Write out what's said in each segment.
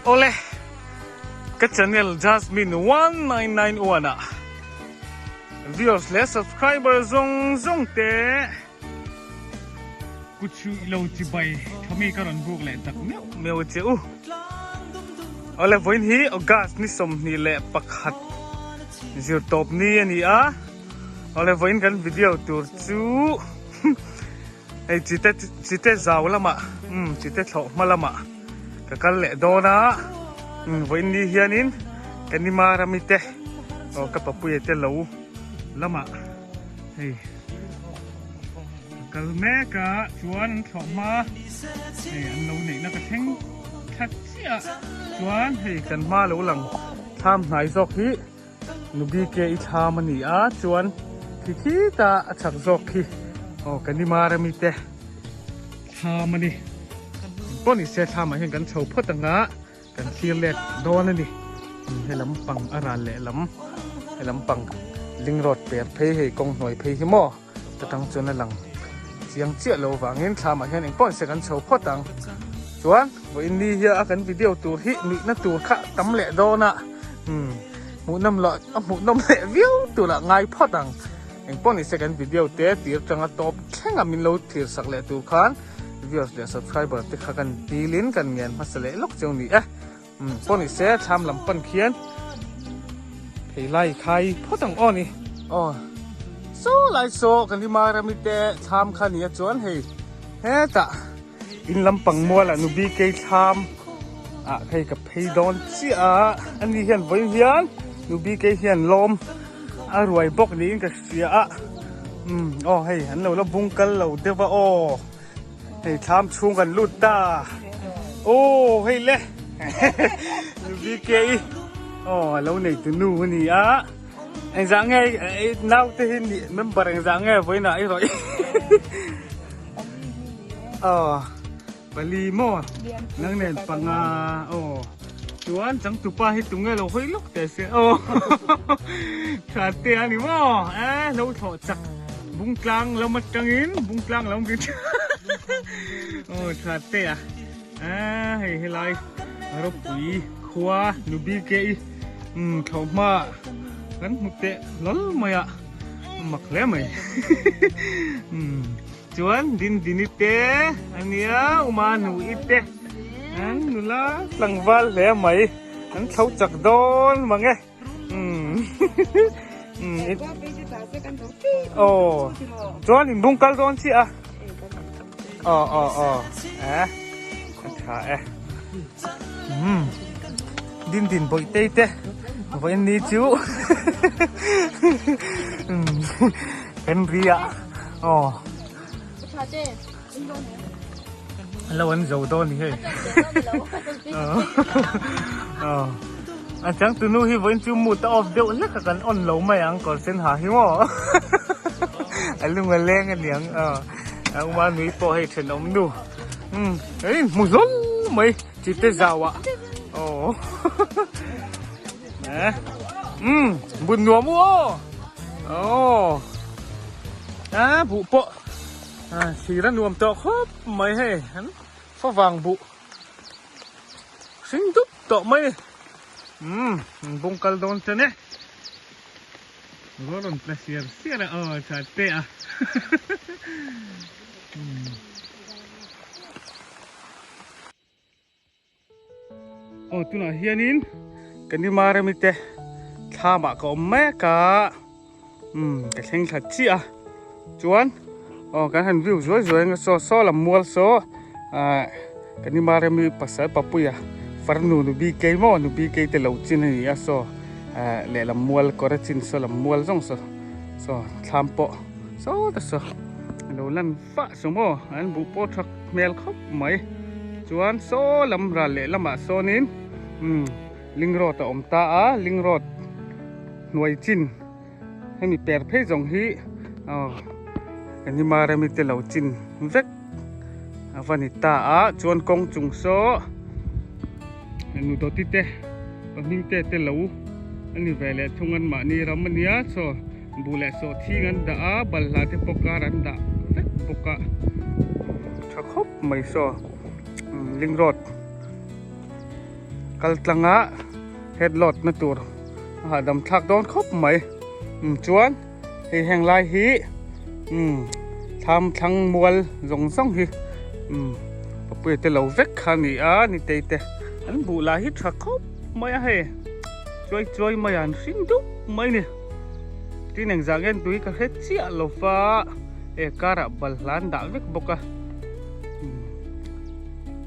Awle ka channel Jasmine 1991 ah viewers leh subscriber zawng zawng te Kutchhuih lo chibai thami ka rawn buk leh tak meuh meuh che u. Awle vawiin hi August ni 21 zir tawp ni a ni a. Awle vawiin kan video tur chu hei chite chite zau lamah umm chite thlawh hma lamah ka kal leh dawn a. Umm vawiin ni hianin ka nima rami te aw ka papuia te lo lamah hei ka kal mek a chuan an thlawh hma hei an lo neihna ka thleng thla chiah a chuan hei kan hma lo lang thlam hnai zawk hi nubi ke i thlam a ni a chuan khi khita a chak zawk khi aw ka ni mar ami te thlam a ni pawh ni se thlamah hian kan chho phawt ang a. Kan thlir let dawn a ni. He lampang a ral leh lam, he lampang ling road per phei hei kawng hnuai phei hi maw ta tang chuan a lang chiang chiah lo vangin thlamah hian engpawh se kan chho phawt ang. Chuan vawiin ni hian a kan video tur hi nuihna tur kha tam leh dawn a, umm hmuhnawm loh a hmuhnawm leh viau tur ah ngai phawt ang. Engpawh ni se kan video te tir tanga tawp thleng a min lo thlir sak leh tur khan. Viewers leh subscriber te kha kan dil in kan ngen hmasa leh lawk cheu ni e. Umm pawh ni se thlam lam pan khian thei lai khai phawt ang aw ni. Aw saw lai saw kan hi Marami te thlam kha nia chuan hei hetah in lampang mualah nu BK thlam ah hei ka phei dawn chiah a ani hian vawiin hian nu BK hian lawm a ruai bawk niin ka hria a umm aw hei an lo la bung kal lo deuh a aw hei thlam chhung kan lut ta aw hei le BK aw a lo nei tu nu a ni a engzah nge naute hi nih member engzah nge vawiinah i rawih aw. Pali maw? Nang nen panga aw. Chuan changtupa hi tunge lo hawi lawk teh se aw. Tha te a ni maw? E lo thlawh chak bungtlang lam atangin bungtlang lam ri aw tha te a. E hei helai ropui khua nubi ke i um thlawh hma kan hmu teh hlawl mai a mak hle mai. Um. Chuan Dindini te a nia Uma Nui te an nula tlangval hle mai an thlo chak dawn mang e aw chuan in bung kal dawn chiah a aw aw aw e a tha e umm Dindin Bawihtei te vawiin ni chu Henry a. Aw. Lo an zo dawn ni hei. Aw. A chang tunu hi vawiin chu mood a off deuh hlek a kan on lo mai ang kawr sen ha hi maw. A lung a leng a niang. Aw. A uma nui pawh hei thenawm nu. Umm hei hmu hlawl mai chite zau ah. Aw. Eh. Umm bun nuam u aw. Aw. A buh pawh a thlir a nuam tawh khawp mai hei an favang buh hring dup tawh mai ni. Umm an bawng kal dawn tan e. Ruah rawn tla siar siar a aw tha te a. Umm. Aw tunah hianin ka ni Marami te thlamah ka awm mek a umm ka thleng thla chiah a chuan aw kan han view zuai zuai anga saw saw lam mual saw ah ka ni Marami pasal papuia farnu nu BK maw nu BK te lo chin a ni a saw ah lehlam mual kawr a chin saw lam mual zawng saw saw thlam pawh saw ta saw a lo lan fah saw maw an buh pawh tha hmel khawp mai chuan saw lam ral leh lamah sawnin umm ling road a awm ta a ling road hnuai chin hemi per phei zawng hi aw engemaw remi te lo chin vek a va ni ta a chuan kawng chung saw nu dawti te pahnih te te lo a ni ve leh thung an mahni ram a nia saw. Buh leh sawhthing an dah a, balhla te pawh kar an dah vek bawk a, tha khawp mai saw ling road kal tlanga head load na tur a hahdam thlak dawn khawp mai umm chuan hei heng lai hi umm thlam thlang mual zawng zawng hi umm papuia te lo vek kha a ni a nitei te an buh lah hi tha khawp mai a hei chuai chuai mai a an hring dup mai a ni tin engzah nge tui ka hre chiah lo va he karah balhla an dah vek bawk a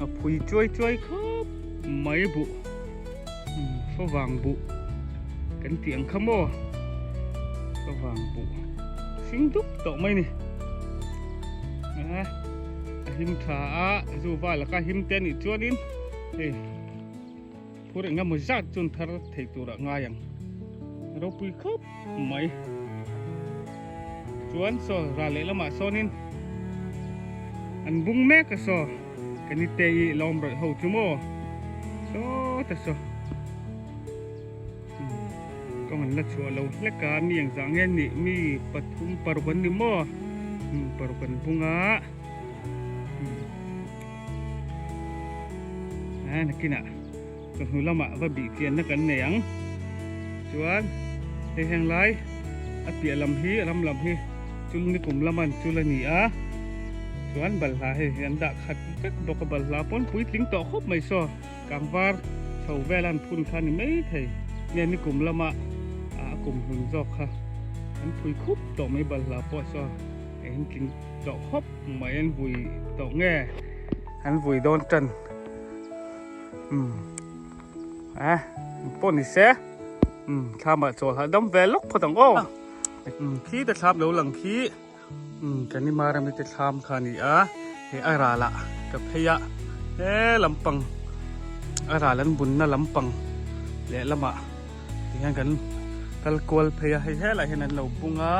a phui chuai chuai khawp mai buh favang buh kan tih ang kha maw favang buh hring dup tawh mai ni a him tha a zu val a him te anih chuanin hei phur eng emaw zat chuan thar thei tur a ngai ang ropui khawp mai chuan saw ral leh lamah sawnin an bung mek a saw ka ni te i lawm rawih ho chu maw saw ta saw kawng an la chhuah lo hlek a mi engzah nge nih mi pathum paruk an ni maw paruk an bung a. A nakinah chawhnu lamah va bih chianna kan nei ang chuan hei heng lai a piah lam hi ram lam hi chul ni kum lama an chul a ni a chuan balhla hei hi an dah khat vek bawk a balhla pawn puitling tawh khawp mai saw kangvar chho vel an phun kha a ni mai thei nge ni kum lama a kum hlun zawk kha an phui khup tawh mai balhla pawh saw eng tling tawh khawp mai an vui tawh nge an vui dawn tan umm a pawh ni se umm thlam ah chawl hahdam ve lawk phawt ang aw umm khi te thlam lo lang khi umm kan i mar ami te thlam kha a ni a he a ral ah ka phei a he lampang a ral an bunna lampang lehlamah tihian kan kal kual phei a hei helaiah hian an lo bung a.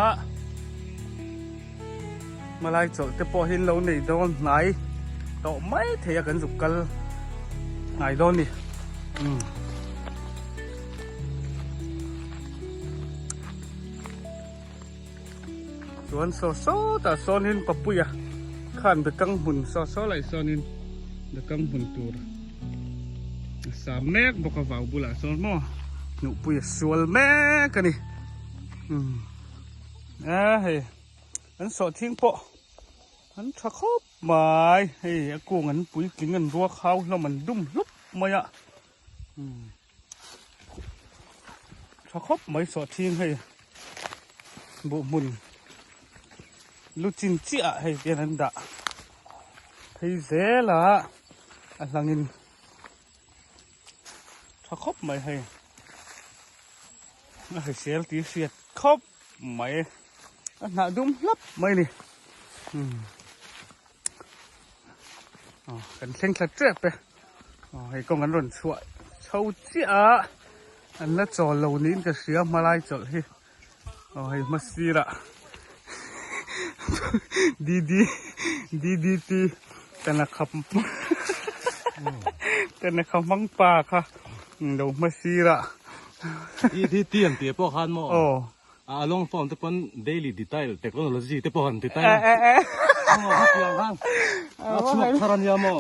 Hmalai chawlh te pawh hi an lo nei dawn hnai tawh mai thei a kan zuk kal hnai dawn ni umm chuan saw sawtah sawnin papuia khan bekang hmun saw saw lai sawnin bekang hmun tur a sa mek bawk a vau bulah sawn maw hnuhpui a sual mek a ni umm. A hei an sawhthing pawh an tha khawp mai hei a kung an puitling an ruak hau hlawm an dum hlup mai a umm tha khawp mai sawhthing hei buh hmun lu chin chiah ah hei hian an dah phei zel a a hlangin tha khawp mai hei a hrisel tih hriat khawp mai a hnah dum hlap mai ni umm aw kan thleng thla tep e aw hei kawng an rawn chhuah chho chiah a an la chawl lo niin ka hria hmalai chawlh hi aw hei hma sirah DD DDT kana khap kana kha hmang pa kha lo hma sirah DDT an tih pawh khan maw aw a long form te pawn daily detail technology te pawh han ti tai a chhuak thar ania maw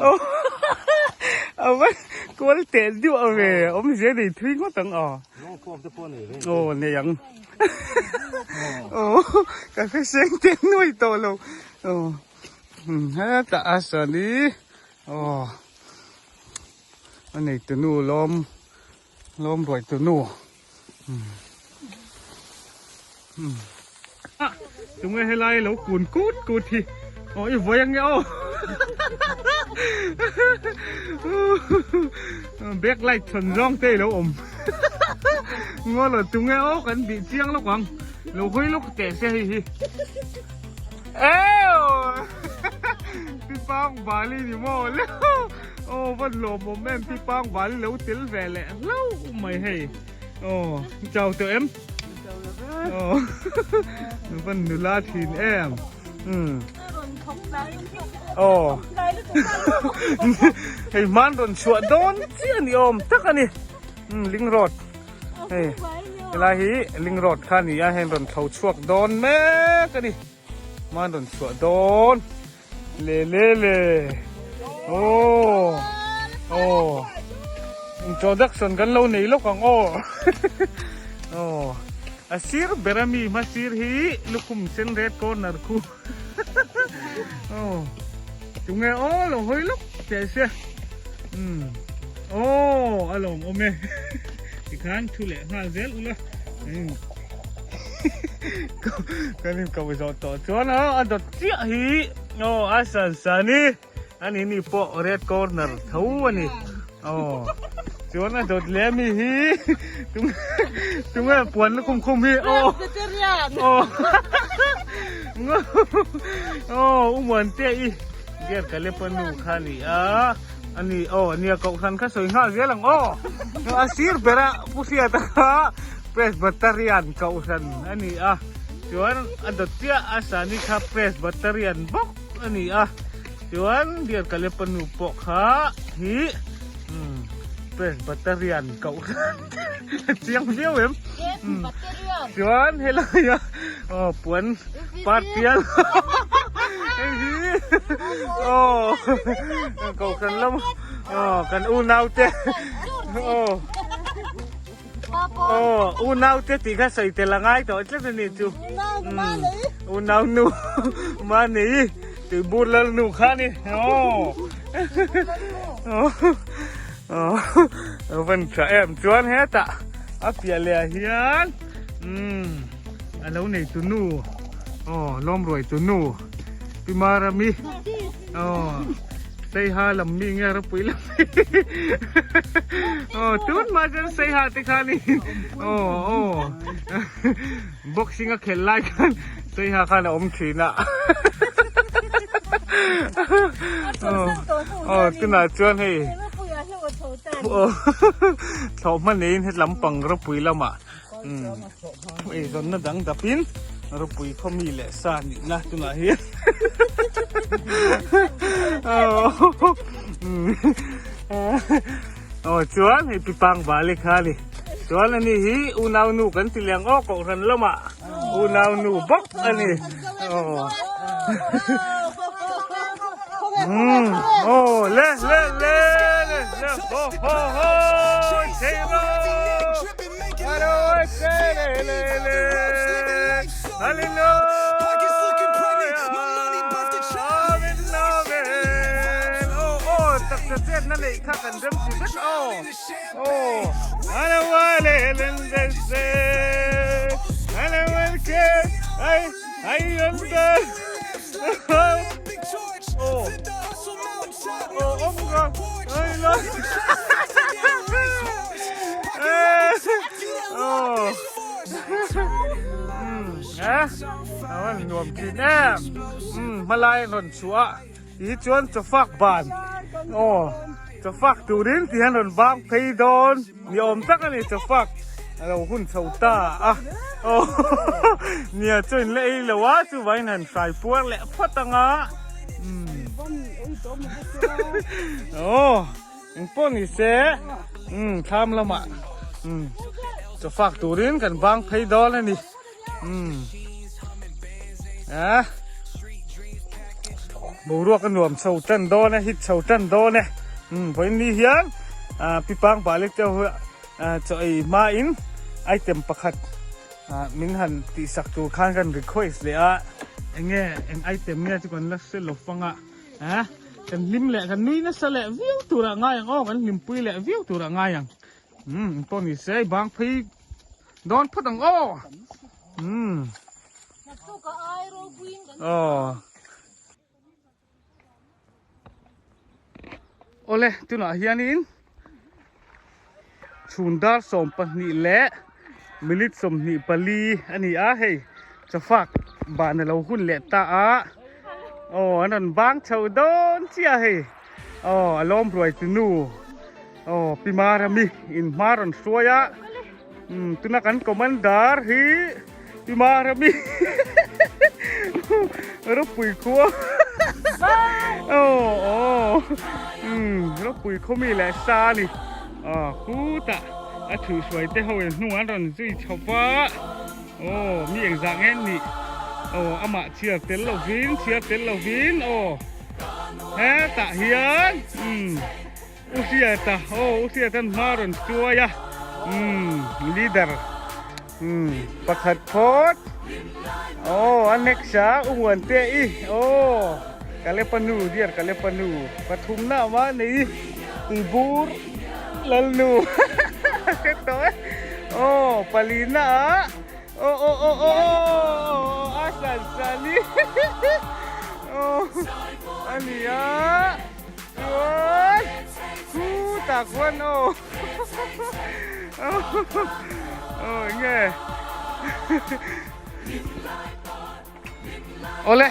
a va kual teh duah ve awmzia nei thui ngawt ang aw Long form te pawh nei ve. Aw nei ang. Aw ka hre seng te nuai tawh lo. Aw hetah a sani aw a nei tu nu lawm lawm ruai tu nu. Tunge helai lo kun kut kut hi aw i vawi ange aw back light chhawn zawng te ilo awm ngaw lo tunge aw kan bih chiang lawk ang lo hawi lawk teh se hei hi eo pi pang bali ni maw le aw van lawmawm em pi pang bali lo tel ve leh hlauh mai hei aw chau tawh em. Van nula thin em. Aw. Hei hman rawn chhuah dawn chiah ni awm tak a ni. Ling road. Hei helai hi ling road kha a ni a heng rawn tho chhuak dawn mek a ni. Hman rawn chhuah dawn. Le le le. Aw. Aw. Introduction kan lo nei lawk ang aw. Aw a sir ber a mi hma sir hi lukhum sen red corner khu. Aw tunge aw lo hawi lawk teh se. Umm aw a lawm awm e. Tikhan thu leh nghal zel ula. Kan inko zawh tawh chuan a dawt chiah hi aw a san san i. Ani ni pawh red corner tho a ni. Aw. Chuan a dawt leh mi hi tunge puan lukhum khum hi. Aw. Aw. Aw umuan te i biar ka lepa nu kha ni a. Ani aw nia kohhran kha sawi nghal zel ang aw. A sir bera pu hriata kha Presbyterian kohhran a ni a. Chuan a dawt chiah a sani kha Presbyterian bawk. A ni a, chuan Dear Kalepa nu pawh kha hi Presbyterian koh chiang viau em? Chuan helai a aw puan partial hei hi aw kohhran lam aw kan unau te aw Aw, unau te tih kha sawi tel a ngai tawh tlat a ni chu. Unau nu mahni tuibur lal nu kha a ni. Aw. Aw, a van tha em chuan hetah a piah leh ah hian umm a lo nei tu nu aw lawmruai tu nu Pi Marami. Aw Saiha lam mi nge ropui lam mi aw tun mah chuan Saiha te khan in aw aw boxing a khelh lai khan Saiha khan a awm thin a aw aw tunah chuan hei aw thlawh hma neiin hetlam pang ropui lamah Eizawnna dang dapin ropui khaw mi leh sa nihna tunah hian aw chuan hei pi pang bali kha a ni chuan ani hi unau nu kan ti leh ang aw kohhran lamah unau nu bawk a ni aw aw le le le le le ho ho ho chei ro. Nuam thin em hmalai an rawn chhuah a ti chuan chawfak ban aw chawfak turin ti hian rawn bang phei dawn ni awm tak a ni chawfak a lo hun chho ta a aw nia chu in la ei lo a chuvangin han hrai puar leh phawt ang a aw. Eng pawh ni se umm thlam lamah umm chaw fak turin kan bang phei dawn a ni umm ah boruak a nuam chho tan dawn a hit chho tan dawn e umm vawiin ni hian ah pi pang balik te ho ah chaw ei hmain item pakhat ah min han tihsak tur khan kan request leh a enge eng item nge chu kan la hre lo fang a. Ha? Kan hlim leh kan nui nasa leh viau turah ngai ang aw kan hlimpui leh viau turah ngai ang. Um pawh ni se bang phei dawn phawt ang aw. Um. Aw. Awle tunah hianin chhun dar 12 leh minute 24 a ni a hei chawfak ban a lo hun leh ta a aw an rawn bang chho dawn chiah hei aw a lawm ruai tu nu aw pi Marami in hma rawn hruai a umm tuna kan commander hi pi Marami ropui khua aw aw umm ropui khaw mi leh sa a ni aw khutah a thuhhruai te ho in hnungah an rawn zui chho va. Aw mi engzah nge an nih? Aw amah chhiar tel lovin chhiar tel lovin aw hetah hian umm U Hriata aw U Hriata'n hma rawn hruai a umm leader umm pakhat phawt aw a next a U Muante i aw Kalepa nu dear Kalepa nu pathumna a awm a nei Tuibur Lalnu a hre tawh e aw palina ah Aw aw aw aw aw a san sani aw a ni a chuan khu tak huan aw aw enge awle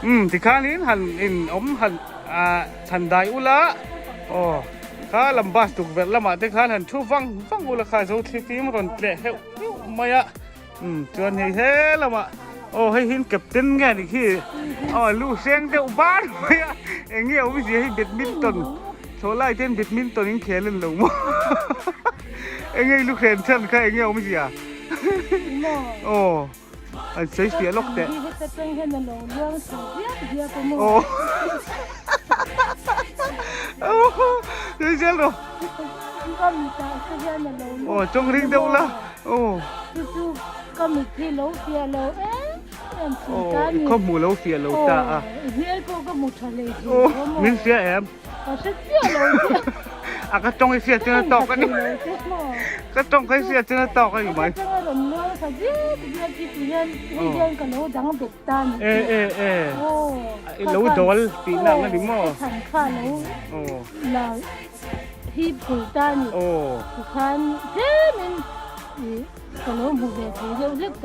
um tikhanin han in awm han ah chhan dai ula aw kha lam bus tukverh lamah te khan han thu vang vang ula kha zo thlifim rawn tleh heuh heuh mai a um chuan hei he lamah aw hei hi captain nge ni khi aw lu hreng deuh bar mai a eng nge awmzia hi badminton chho lai ten badminton in khel an lo maw eng nge lu hren chhan kha eng nge awmzia aw. An sawi fiah lawk teh. Aw. Sawi zel rawh. Aw chawng ring deuh la. Aw. Aw i khaw hmuh lo fiah lo ta a. Aw min hria em? A ka tawng i hriat chuan a tawk a ni ka tawng kha i hriat chuan a tawk a ni mai e e e i lo dawl tih na ang a ni maw aw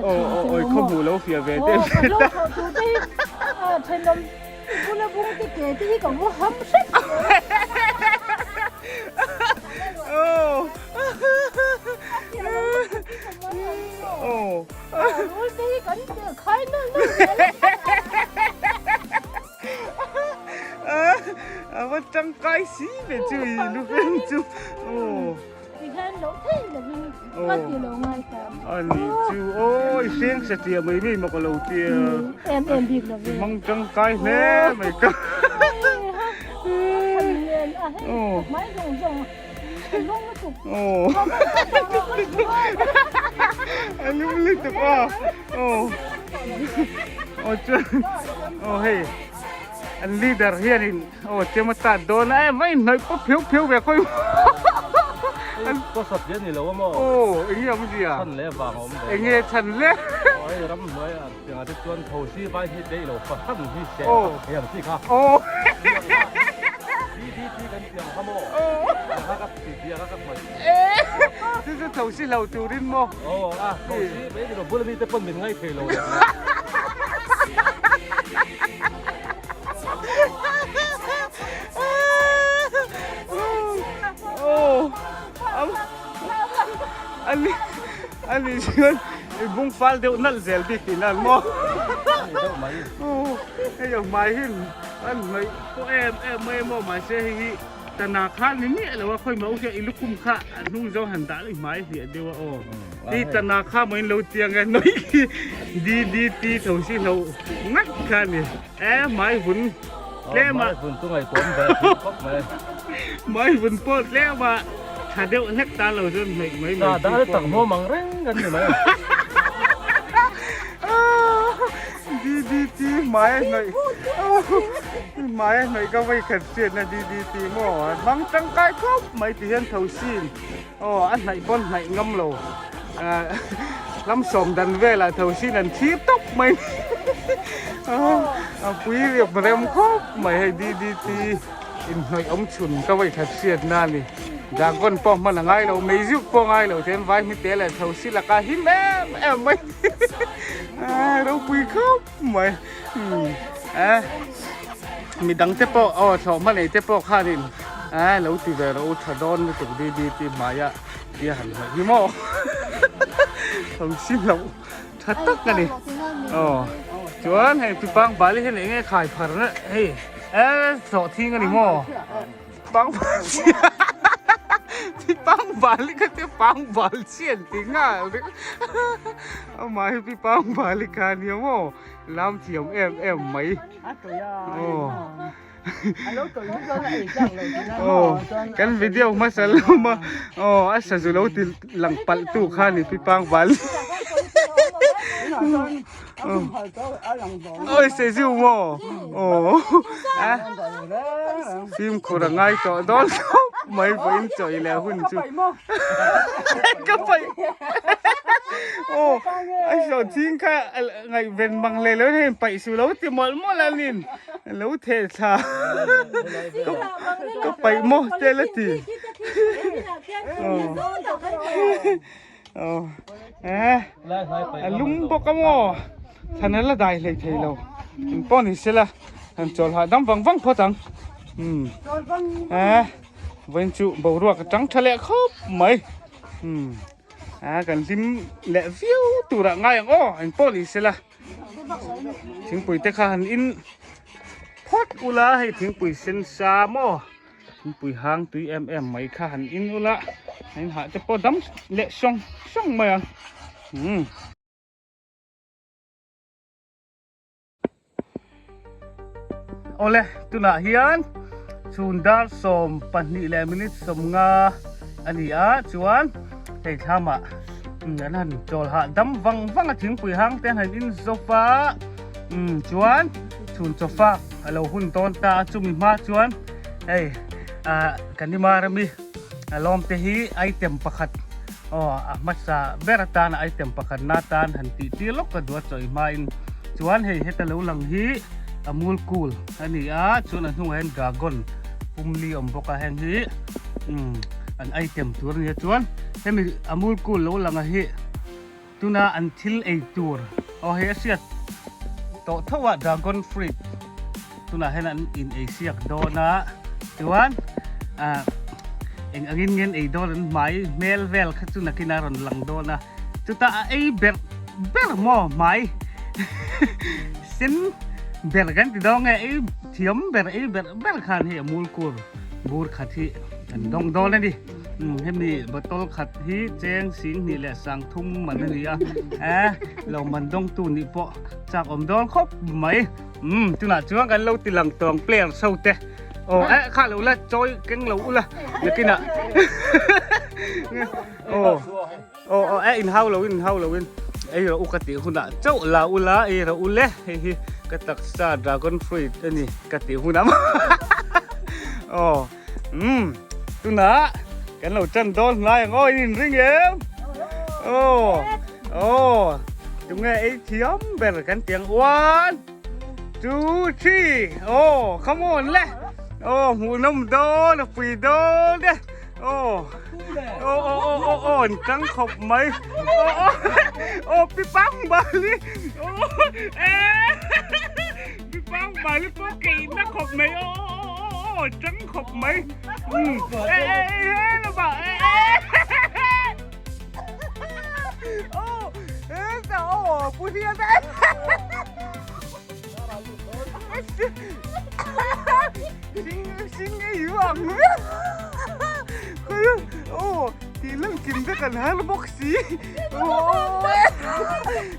aw aw i khaw hmuh lo fiah ve deuh Bula bung te ke te hi ka vu ham hrep Oh. Oh. Rul te hi kan khai nal nal. A va tangkai si ve chu i lu fen chu. Oh. Ti hian lo thei lovin ka ti lo ngai ta. A ni chu aw i hreng sa tia mai mai maw ka lo tia. Em em bik lo ve. Mang tangkai hle mai ka. Mai zawng zawng a lung lutuk. Aw. A lung lutuk a. Aw. Aw chuan aw hei an leader hianin Aw chem a tat dawn a em a inhnawih pawp phiu phiu ve khawi An kaw sat hian ni lo a maw? Aw eng nge awmzia? Chhan leh vang a awm ve. Eng nge chhan le? Aw hei ram hnuai a piangah te chuan tho si vai hi te ilo fahran hi se hei ang chi kha. Aw. DDT kan ti ang kha maw? Aw. Ang kha ka ti ti a kha ka hmai. Chu chu tho si hlo turin maw? Aw a tho si mai ni lo bula mi te pawn min ngaithei lo. Ani chuan i bung fal deuh nalh zel bik tih nan maw? Hei ang hmai hi an hnawih pawh em em mai maw mahse hei hi tana khan ni miah lo a khawi mah u hian i lukhum kha a hnung zawng han dah leh hmai hliah deuh a aw. Ti tana kha maw in lo tiang e hnawih khi DDT tho si hlo ngat kha a ni. E hmai vun tlem a. Hmai vun chu ngaihtuah ve thin khawp mai. Hmai vun pawh tlem a tha deuh hlek ta lo chuan hnaih mai mai chi pawh. Dal tak hmawm ang reng kan ni mai. DDT hmai a hnawih hmai a hnawih ka vei khat hriatna DDT maw hmang tangkai khawp mai ti hian tho sin. Aw a hnaih pawn hnaih ngam lo lam sawm dan velah tho sin an thlir tawp mai a pui rep rem khawp mai hei DDT inhnawih awm chhun ka vawi khat hriat na a ni dragon pawh hman a ngai lo meiziuk pawh a ngai lo chuan vai hmite leh tho si lakah him em em mai ropui khawp mai midang te pawh aw thlawh hma nei te pawh khanin a lo ti ve rawh u tha dawn lutuk DDT hmaia tia han hnawih hi maw tho si loh tha tak a ni aw chuan hei pipang bal hian eng nge khai phar na hei e thlawh thing a ni maw pang pipang bal kha te pang bal chian ti nghal amah hi pipang bal kha nia maw lam thiam em em mai. Aw. Aw kan video hmasa lawm a aw a sazu lo ti lang palh tu kha ni pi pang val Oi sazu maw aw a fimkhur a ngai tawh dawn khawp mai vawiin chawi leh hun chu ka paih aw a hlawh ching kha ngaihven mang hle lo hian paih su lo ti mawlh mawlh a nin lo theh thla ka paih maw te la ti aw eh a lum bawk a maw thlan a la dai hlei thei lo engpawh ni sela han chawl hahdam vang vang phawt ang umm eh vawiin chu boruak a tang tha leh khawp mai umm. A kan hlim leh viau turah ngai ang aw engpawh ni sela thingpui te kha han in phawt ula hei thingpui sen sa maw thingpui hang tui em em mai kha han in ula a in hah te pawh dam leh sawng sawng mai ang umm. Awle tunah hian chhun dar 12 leh minute 50 a ni a chuan hei thlamah an han chawl hah dam vang vang a thingpui hang te an han in zawp a chuan chhun chawfak a lo hun dawn ta a chumi hma chuan hei ah Kanimar ami a lawm te hi item pakhat aw a hmasa ber atana item pakhat na tan han tih tir lawk ka duh a chawi hmain chuan hei heta lo lang hi amul cool a ni a chuan a hnungah hian dragon pumli a awm bawk a heng hi umm an item tur a nia chuan hemi amul cool lo lang a hi tuna an thil ei tur aw hei a hriat tawh tho a dragon fruit tunah hian an in ei siak dawn a chuan ah eng angin nge an ei dawn an hmai hmel vel kha chu nakin a rawn lang dawn a chutah a ei ber ber maw hmai sen ber kan ti dawn nge ei thiam ber ei ber ber khan hei a mul kur bur khat hi an dawng dawn a ni. Hemi bottle khat hi cheng sing hnih leh sang thum man a ni a eh lo man dawng tu nih pawh chak awm dawn khawp mai umm tunah chuan kan lo ti lang tawng player ho te aw eh kha lo la chawi keng lo ula nakinah aw aw aw eh inhau lo in inhau lo in ei rawh u ka tih hunah chauh la ula ei rawh u le hei hi ka taksa dragon fruit a ni ka tih hunah aw. Umm tunah kan lo tan dawn hnai ang aw in inring em aw aw tunge ei thiam ber kan ti ang one two three aw come on le aw hmuhnawm dawn a pui dawn e aw aw aw aw aw aw an tang khawp mai aw aw aw pi pang bali aw eh Pi pang bali pawh keih na khawp mai aw aw aw tang khawp mai umm eh eh eh lova eh eh aw eh ta aw pu hian sing sing ei vang aw ti lang kim te kan har bawk si aw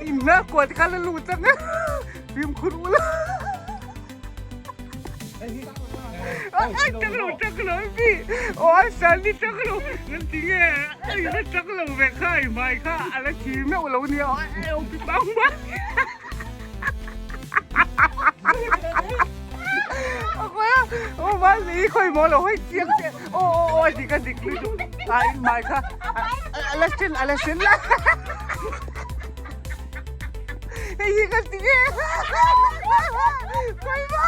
in na kuat kha la lut ang Fimkhur ula. Ai tak lo tak lo bi. O ai san ni tak lo. Nan ti nge. Ai na tak lo ve kha ai mai kha ala thi meuh lo nia. Ai o pi bang ba. O ba li khoi mo lo hoi chiang che. O o o dik a dik lu chu. Ai mai kha. Ala sin ala sin la. Hei hi ka ti nge Koi ma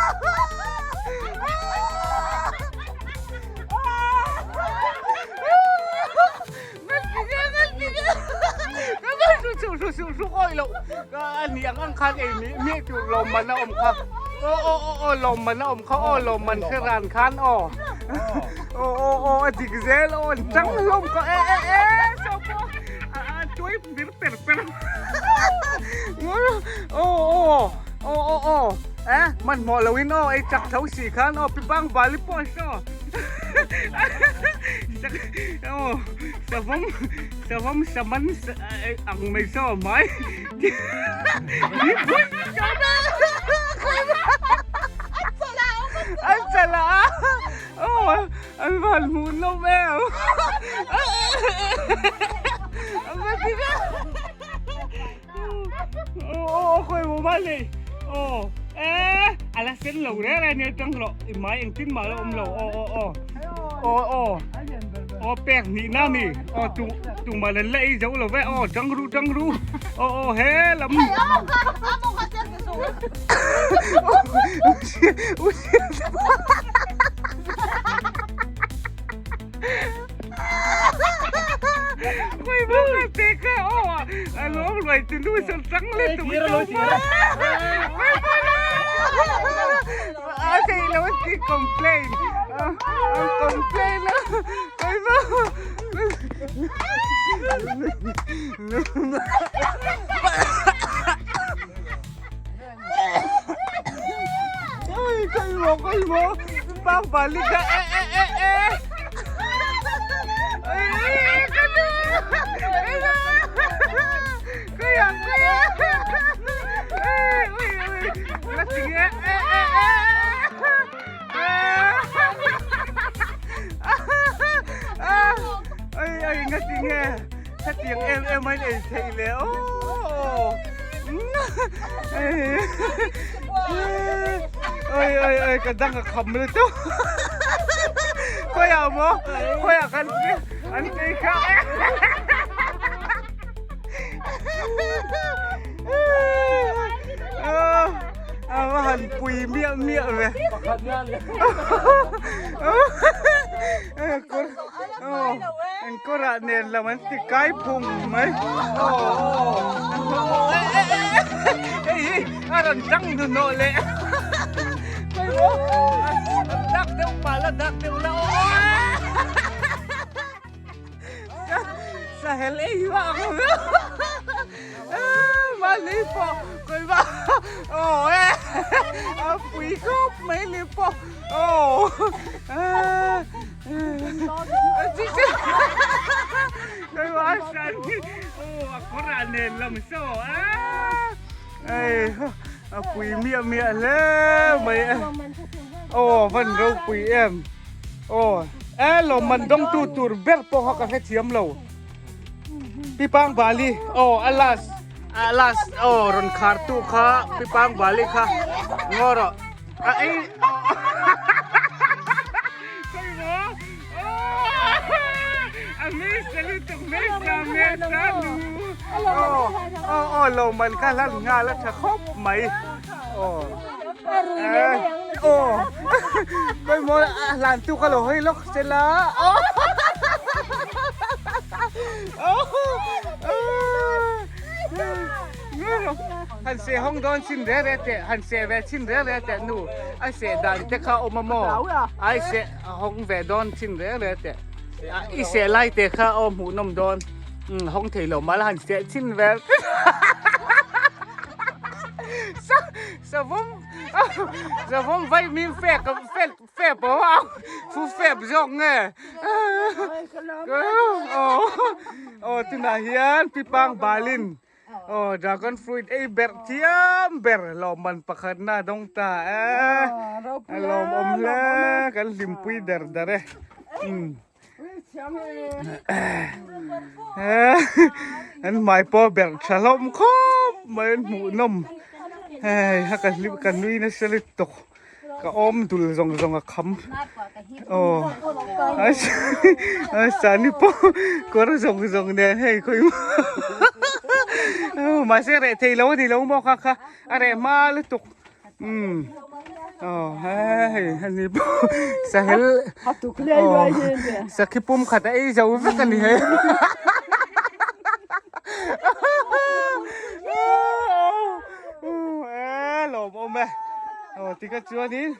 Su su su su oi lo ani ang ang khan ei mi mi tu lom man a om kha o o o o lom man a om kha o lom man kha ran khan o o o o a dik zel o an chang hlawm kha e e e so po a tuai bir per per Aw aw aw aw eh hmanhmawh lo in aw ei chak tho si khan aw pi bang bali pawh saw aw savawm savawm saman ang mai saw mai an chalah aw an van hmuh nawm em aw khawi maw mai lei aw e a la sen lo reng reng ania tang hlawh i mai engtin mah la awm lo aw aw aw aw aw aw pek hnih na mi aw tu tumah lan la ei zo lo ve aw tang ru tang ru aw aw he lam Khatiang em em a in ei theih leh aw oi oi oi ka dang a kham le chu khawiah maw khawiah kan an tei kha a va han pui miah miah ve Engkawrah nen lam an ti kai phung mai. Hei hi a rawn tang hnuhnawh leh. Dak deuh pah la dak deuh la aw. Sahel ei hi vak ang. Mahni pawh kawih vak. Aw e a pui khawp mai ni pawh. Aw. A pui miah miah hle mai e aw van ropui em aw e lawmman dawngtu tur ber pawh kha ka hrethiam lo Pipang Bali aw a last a last aw rawn khar tu kha Pipang Bali kha ngaw rawh a ei Aw lo man kha hlan nghal a tha khawp mai aw aw pawimawh hlan tu kha lo hawi lawk se la aw Han seh hawng dawn chin reh reh teh, han seh ve chin reh reh teh nu, a seh dan te kha awm a maw? Ai seh hawng ve dawn chin reh reh teh, i seh lai te kha aw hmuh nawm dawn, umm hawng thei lo mah la han seh chin ve Savawm savawm vaimim fek fek fep aw a fu fep zawk nge aw aw tunah hian pipang balin aw dragon fruit ei berh thiam ber lawmman pakhat na dawng ta e a lawmawm hle kan hlimpui der der e an hmai pawh berh tha hlawm khawp mai an hmuh nawm hei a ka hlim ka nui nasa lutuk ka awm dul zawng zawng a kham aw a sani pawh kawr zawng zawng nen hei khawi mahse reh thei lo a ni lo maw kha kha a reh hma lutuk. Umm aw hei ani pawh sahel aw sakhi pum khat a ei zo vek a ni hei e lawmawm e aw tikha chuanin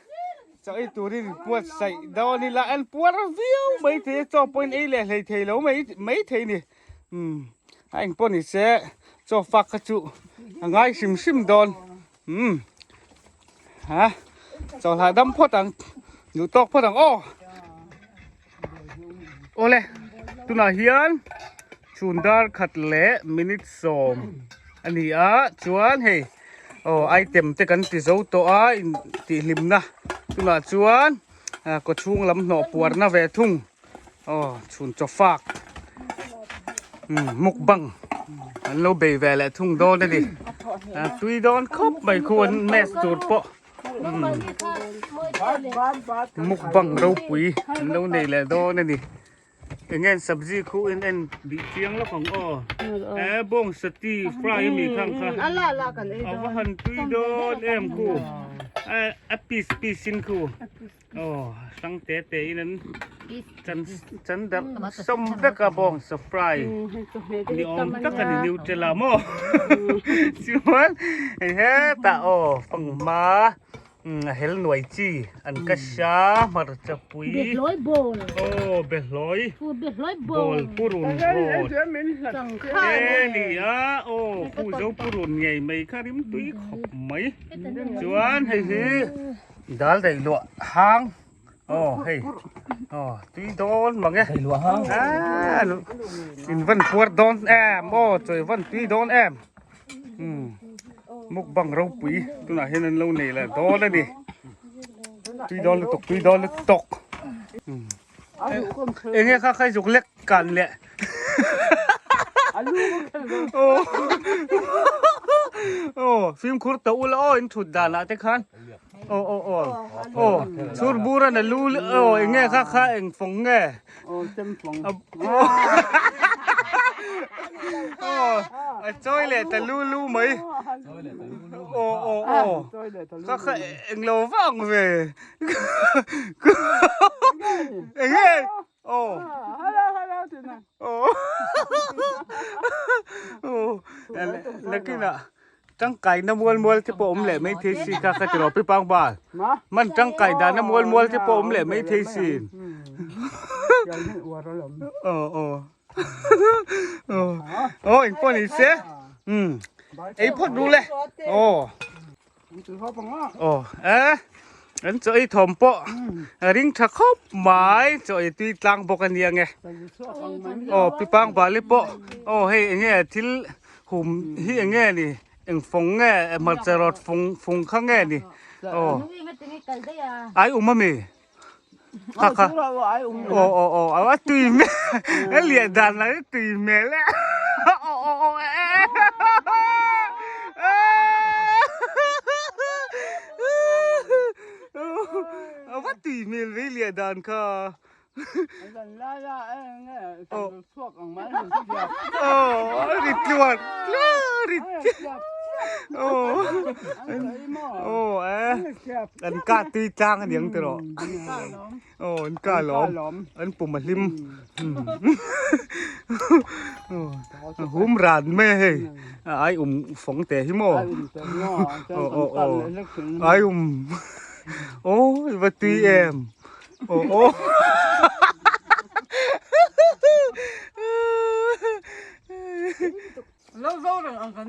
chaw ei turin buatsaih dawn ila an puar viau mai thei a chaw pawhin ei leh hlei thei lo mai mai thei a ni umm a engpawh ni se chaw fak kha chu a ngai hrim hrim dawn. Umm ha chawlhah dam phawt ang duh tawk phawt ang aw awle tunah hian chhun dar khat leh minute sawm a ni a chuan hei aw item te kan ti zo tawh a in tih hlimna tunah chuan. Kawchhung lam hnawh puarna ve thung aw chhun chaw fak mukbang an lo bei ve leh thung dawn a ni tui dawn khawp mai khu an mess tur pawh mukbang ropui an lo nei leh dawn a ni. Eng nge sabzi khu in en bih chiang lawk ang aw e bawng sati fry ami khang kha a va han tui dawn em khu a piece piece in khu aw hrang te te in an chan chan darh sawm vek a bawng sa fry ni awm tak a ni nutella maw chuan hei hetah aw fanghma. A hel nuai chi an ka hria hmarcha pui Behlawi bawl aw behlawi behlawi bawl purun rawt e ni a aw khu zo purun ngei mai kha rim tui khawp mai chuan hei hi dal daih luah hang aw hei aw tui dawn mang e in van puar dawn em aw chawi van tui dawn em. Mukbang ropui tunah hian an lo nei leh dawn a ni tui dawn lutuk tui dawn lutuk eng nge kha khai zuk lek kan leh aw fimkhur ta ula aw in thut danah te khan aw aw aw aw chhur buran a lu aw eng nge kha kha eng fawng nge A chawi leh ta lu lu mai. Aw aw aw. Ka kha eng lo vang ve. Eng nge? Aw. Aw. Aw. Nakinah Tangkaina mual mual te pawh awm leh mai thei si kha ka ti rawh pi pang bal. Man tangkai dana mual mual te pawh awm leh mai thei si. Aw aw. Aw eng pawh ni se. Um. Ei phawt ru le. Aw. Aw eh. An chaw ei thawm pawh a ring tha khawp mai chaw ei tui tlang bawk a nia nge aw pi pang bali pawh aw hei eng nge thil hum hi eng nge ni eng fawng nge hmarcha rawt fawng fawng kha nge ni aw ai um ami kha kha aw aw aw a tui hmel a lian dan lah hi tui hmel e aw aw aw A va tui hmel vei liah dan kha. Aw ri tluan ri aw an kah tui tlang a niang tiraw. Aw an kah lawm an pum a hlim hum ran mai a hei ai um fawng teh hi maw aw aw aw ai um aw va tui em aw aw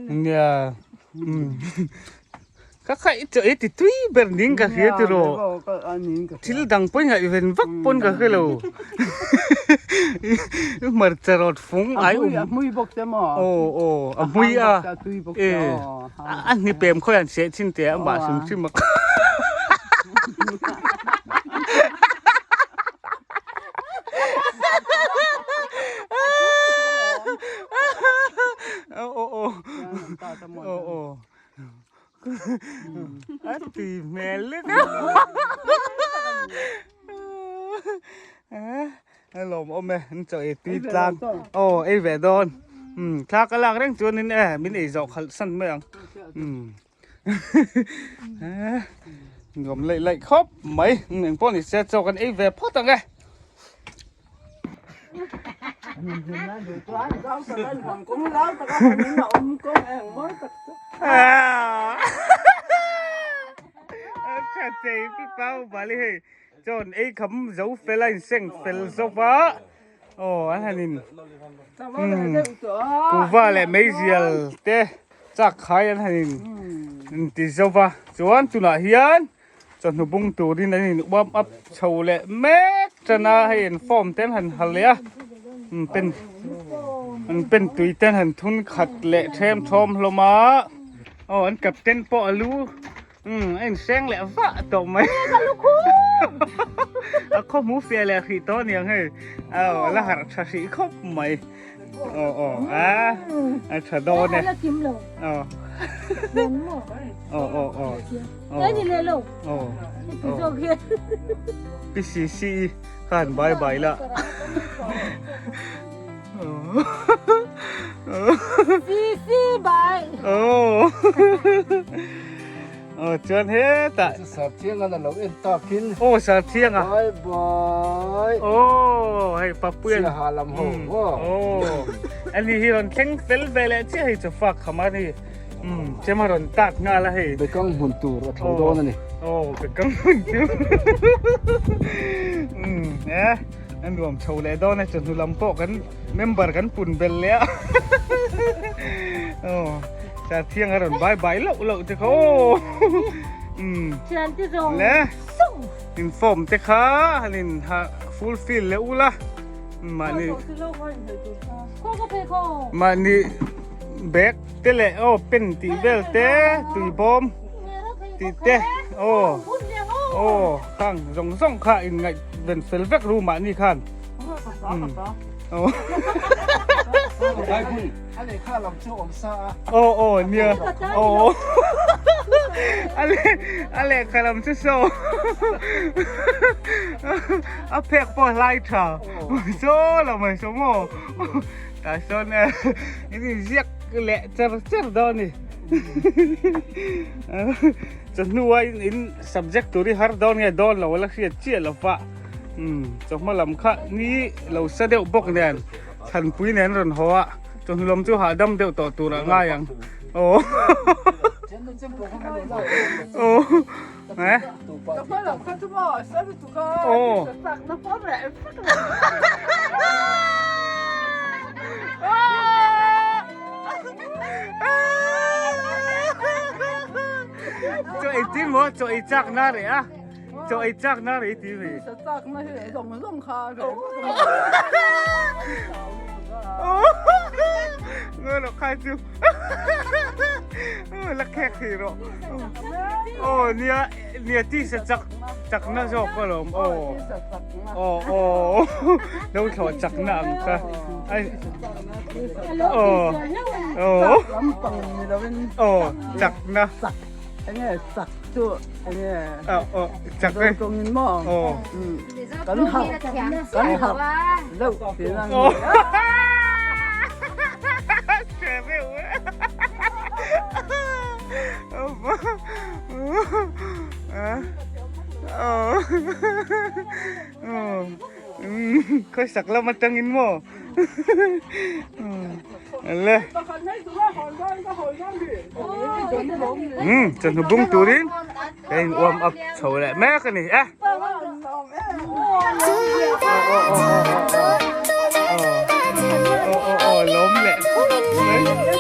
Nia ka khaih chu ei ti tui ber ning ka hria tiraw thil dang pawh ngaihven vak pawn ka hre lo hmarcha rawt fung ai um aw aw a hmui a e a hnipem khawi an seh chin teh a mah hrim hrim a A tui hmel lutuk a lawmawm e an chaw ei tui tlang aw ei ve dawn thla ka lak reng chuanin e min ei zawh khalh san mai ang nuam laih laih khawp mai eng pawh ni se chaw kan ei ve phawt ang e. Chuan ei kham zo fel a inseng fel zo va aw an han in kuhva leh meizial te chak khai an han in inti zo va chuan tunah hian chawhnu bung turin an in warm up chho leh mek tan a hei an form te an han ha leh a an pen an pen tui te an han thun khat leh them thawm hlawm a aw an captain pawh a lu. Umm a inseng leh vah tawh mai. Ka lukhum! A khaw hmu fiah leh hrih tawh aniang hei. Aw la harh tha hrih khawp mai. Aw aw a a tha dawn e. A la kim lo. Aw. Lian maw? Aw aw aw. Ngai ni leh lo. Aw. Heti zawk hian. Pi CC khan bye bye la. CC bye. Aw. Aw chuan hetah. Sarthianga na lo en takin. Aw Sarthianga. Bye bye. Aw hei Papuian. Siaha lam ho maw. Aw ani hi rawn thleng fel ve leh chiah hei chu fak kham a ni. Umm chem a rawn tak nghal a hei. Bekang hmun tur a tho dawn a ni. Aw bekang hmun tur. Umm e a nuam chho leh dawn a chawhnu lam pawh kan member kan pun bel leh a. Aw Sarthianga rawn bye bye loh loh te kha aw. Umm Thian te zawng le sung. In form te kha han in ha fulfill leh ula mahni mahni bag te leh aw pen tih vel te tui bawm tih te aw aw khang zawng zawng kha in ngaih ven fel vek ru mahni khan aw aw aw nia aw a lehkha lam chu saw a phek pawh hlai tha saw lo mai saw maw tah sawn in inziak leh cher cher dawn a ni chawhnu a in subject tur hi har dawn nge dawn lo a la hriat chiah lo va umm chawhma lam kha ni lo sa deuh bawk nen chhanpui nen rawn haw a chawhnu lam chu hahdam deuh tawh tur a ngai ang aw aw eh aw Chaw ei tin maw chaw ei chak na reh a chaw ei chak na reh ti ve chak na hi zawng zawng kha reh Ngơ lo khai chu la khek hi ro oh nia nia ti sa chak chak na zawk alawm oh oh oh lo thlawh chak na ang kha ai oh oh oh chak na enge chak chu enge oh oh chak e tawngin maw oh kan har kan har deuh tih na oh Khoi sak lam atangin maw le chawhnu bung turin ka in warm up chho leh mek a ni e aw lawm leh khawp mai.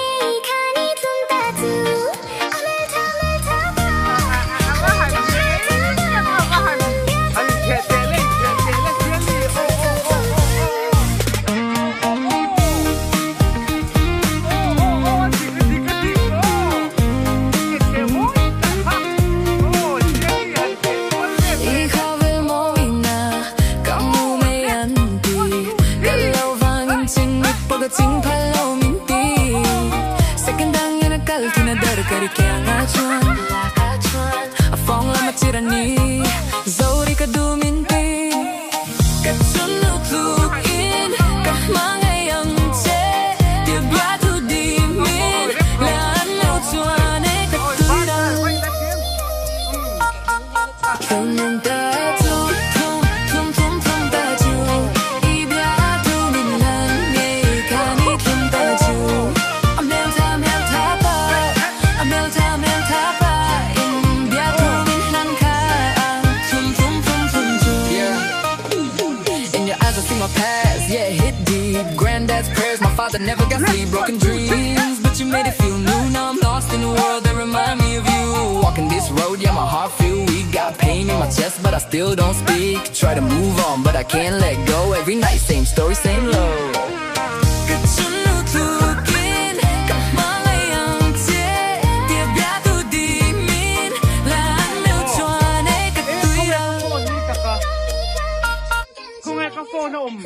phone a awm.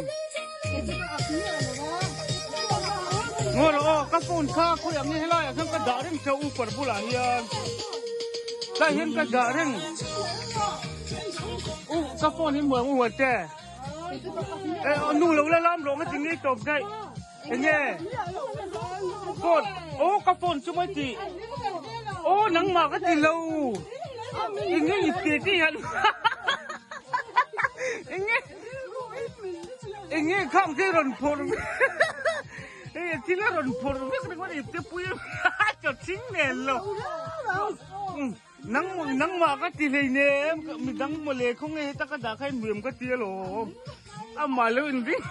Ngaw rawh aw, ka phone kha khawi ang nge helai ah khan ka dah reng chauh upar bulah hian. Tlai hian ka dah reng. U ka phone hi muang u te. Eh nu lo la lam rawh nga ti ngei tawp daih. Enge phone aw ka phone chu mai ti. Aw nangmah ka ti lo. Enge i ti ti hian. Enge enge khang te rawn phawrh hei thil a rawn phawrh vek ringawt i te pui chaw thing nen lo. Nang nangmah ka ti hleinem midang mawle khawnge heta ka dah kha in nuam ka ti alawm amah lo in ring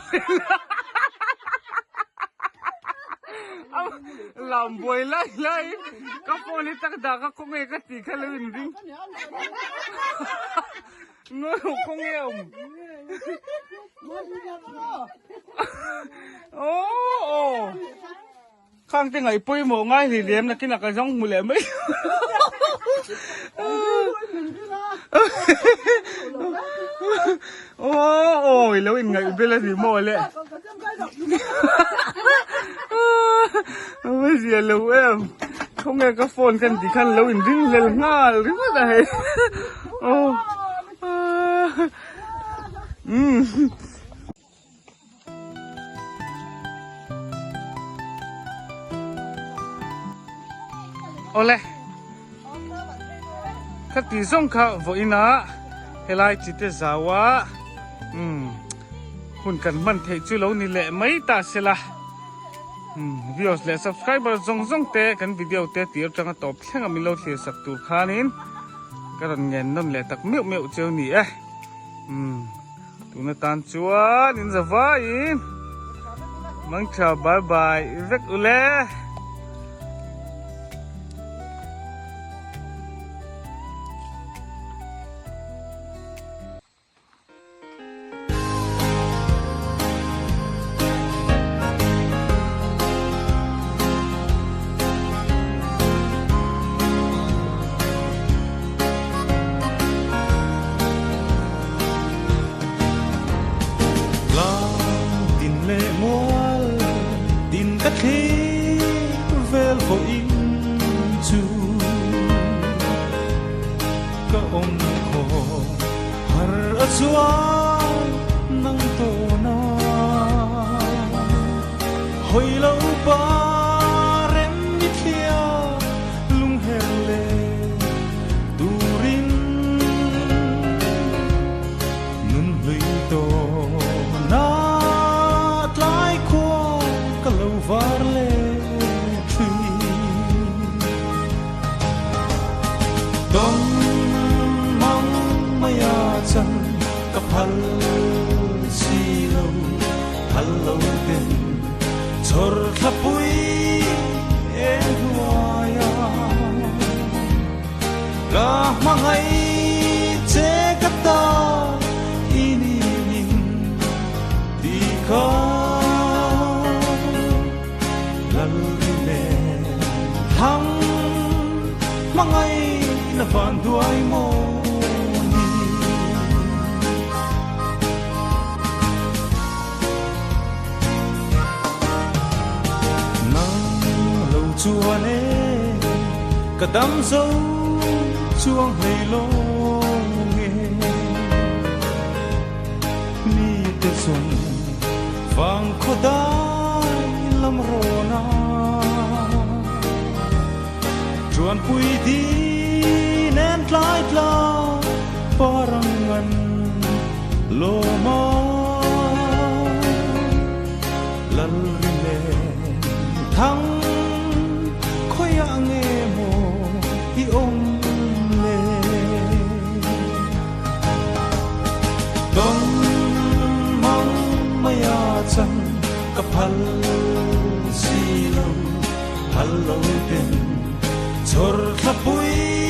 lam buai lai lai ka phone hi tak dah ka khawnge ka ti kha lo in ring ngawi khawnge awm aw aw Khang te ngaih pawimawh ngai hlei lem nakin a ka zawng hmu leh mai. Aw awi lo in ngaih bel a ni maw le. A zia lo em. Khawnge ka phone khan ti khan lo in ring hlel nghal ringawt a hei. Aw. Umm. Awle ka ti zawng kha vawiin a helai chi te zau a umm hun kan hman theih chu lo ni leh mai ta sela umm viewers leh subscriber zawng zawng te kan video te tir atanga tawp thleng a min lo thlir sak tur khanin ka rawn ngen nawn leh tak meuh meuh cheu ni e umm. Tuna tan chuan in za vaiin mangtha bye bye vek ule. Tlang tin leh mual tin ka thlir vel vawiin chu ka awm khaw har a chuan nang tawn a hawi lo pa rem mi thlia lungher leh turin nun hlui tawna tlai khua ka lo var leh thin. Dawng mang mai a chan ka phal si lo, phal lo ten chhawr thlapui eng hnuai a. Ka hmangaih che ka ta i ni min ti kha Lal i nen thlang hmangaih na van duai maw ni. Nang lo chuan e ka dam zo chuang hlei lo nge mi te zawng vang khaw dai lam rawn a chuanpui di nen tlai tla parang ngan lawm a lal ri nen thang khawiah nge maw i awm le dawng mang mai a chan ka phal si lo phal lo ten chhawr thlapui.